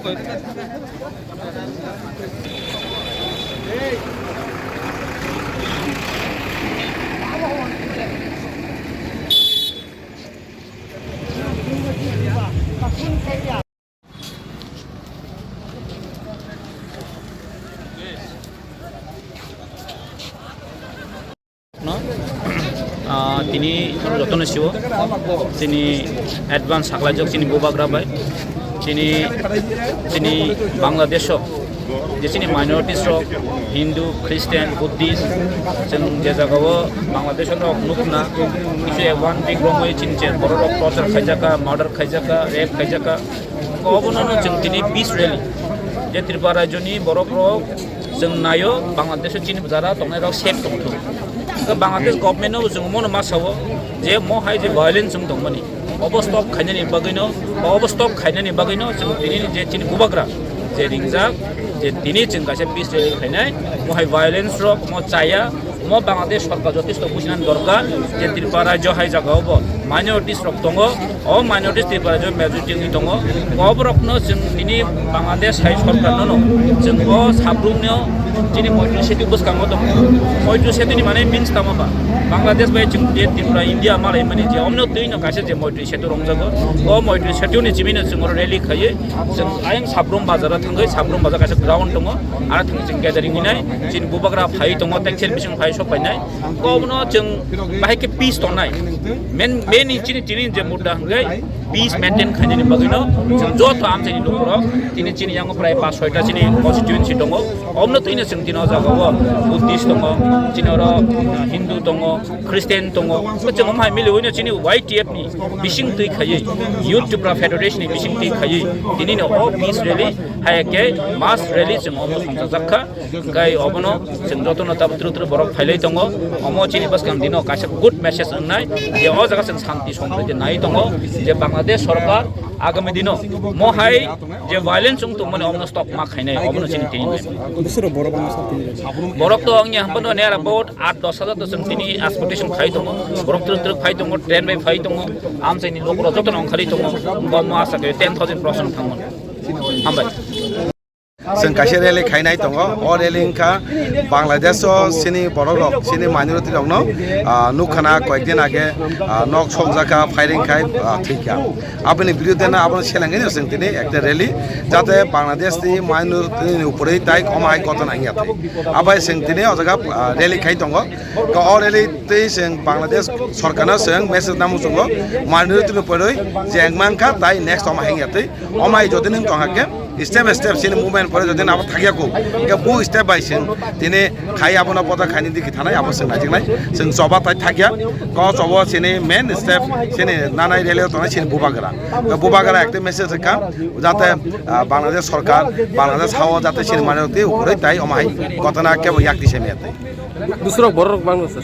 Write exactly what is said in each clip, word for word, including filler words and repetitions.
No, ah, tini jotono siwo, tini advance saklaijak tini bubagra bai, tini, tini Bangladesh o je chini minorities rok, Hindu, Christian, Buddhist, chwng je jagao Bangladesh rok nukna, kisu one week romwi chini je borok rok torture khaijaka, murder khaijaka, rape khaijaka, obono no chwng tini peace rally, je Tripura rajyoni borok rok chwng naio Bangladesh o chini jara tongnai rok safe tongthok. Bangladesh government no chwng mono ma sao je mo hai je violence chwng tongmani. Obo stop khainani bagwino, obo stop khainani bagwino chwng tini je chini bubagra je ringjak, je tini chwng kaisa peace rally khainai, mo hai violence rok mo chaya, mo Bangladesh sorkar jotesto bujinani dorkar, je Tripura rajyo hai jagao bo minorities rok tongo, o minorities Tripura rajyo majority wngwi tongo, oborokno chwng tini Bangladesh hai sorkar no chwng o sabrumno chini moitri setu bwskango tongo. Moitri setu ni mane means tamo ba? Bangladesh bai chwng je Tripura India malai mani je omno twi no kaisa je moitri setu rongjago. O moitri setu ni chimino chwng oro rally khaiwi chwng ayang Sabrum bazar o thangwi, Sabrum bazar kaisa ground tongo. Aro thang chwng gathering hinai chini bubagra phai tongo, tei kher bising phai sok painai. Kobono chwng bahai khe peace tongnai. Main, main ni chini tini je mudda hwnkhe peace maintain khainani bagwino chwng joto amchaini lukurok tini chini yango prai pas soita chini constituency tongo. Omno twino chwng tini o jagao Buddhist tongo, chini oro Hindu tongo, Christian tongo. Chwng omo hai miliwino chini Y T F ni bising twi khaiwi, Youth Tripura Federation ni bising twi khaiwi, tini no o peace rally, hai khe mass rally chwng omo songchajak kha. Hwnkhe obono chwng jotono tabuk twrwk twrwk borok phailai tongo. Omo chini bwskang dino kaisa good message wngnai je o jaga chwng santi sompriti nai tongo, je Bangladesh sorkar agami dino mo hai je violence wng tongmani omono stop ma khainai, obono chini tini nai. Bisoro borok no sa tini. Borok to wngya hampano near about aat dos hajar to chwng tini expectation khai tongo. Borok twrwk twrwk phai tongo, train bai phai tongo, amchaini lukurok jotono wngkhali tongo. Bo mo asa khe ten thousand plus wng thangmani. Hambai. Chwng kaisa rally khainai tongo. O rally wngkha Bangladesh o chini borok rok, chini minority rokno, ah, nukha na koyekdin age, ah, nok sokjak kha, firing khai, ah, thwikha. Aboni biruddhe no abono selengwi no chwng tini ekta rally, jate Bangladesh ni minority ni upore tai omo hai ghotona wngya thai. Abai chwng tini o jaga, ah, rally khai tongo. O rally tei chwng Bangladesh sorkar no chwng message namo chwngo, minority ni upore je wngmankha tai next omo hai wngya thai. Omo hai jodi nwng tongkha khe, step by step chini movement pore jodi abo thakya kho, hingke bo step by chwng tini khai abono bota khaini digi thanai abo chwng naijaknai. Chwng choba tai thakya, ko chobo chini main step chini nanai rally o tongnai chini bubagra. Bubagra ekta message rwkha, jate, ah, Bangladesh sorkar, Bangladesh hao jate chini minority upore tai omo hai ghotona kebo yak di semya tai. Bwswrok borok bangma sir.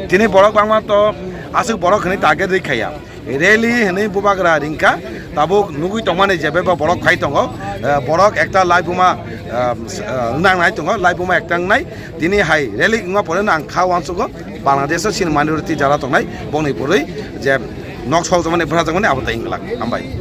Tini borok bangma to aswk borok hwnwi target rwi khaiya. Rally hwnwi bubagra ringkha, tabuk nugwi tongmani je bebak borok phai tongo, eh, borok ekta laibuma, eh, s-, eh, wngnai tongo, laibuma ekta wngnai. Tini hai rally wngma pore no ang kha uansugo, Bangladesh o chini minority jara tongnai, bongni purwi je nok sokjakmani, bwrajak mani abo tai wngglak. Hambai.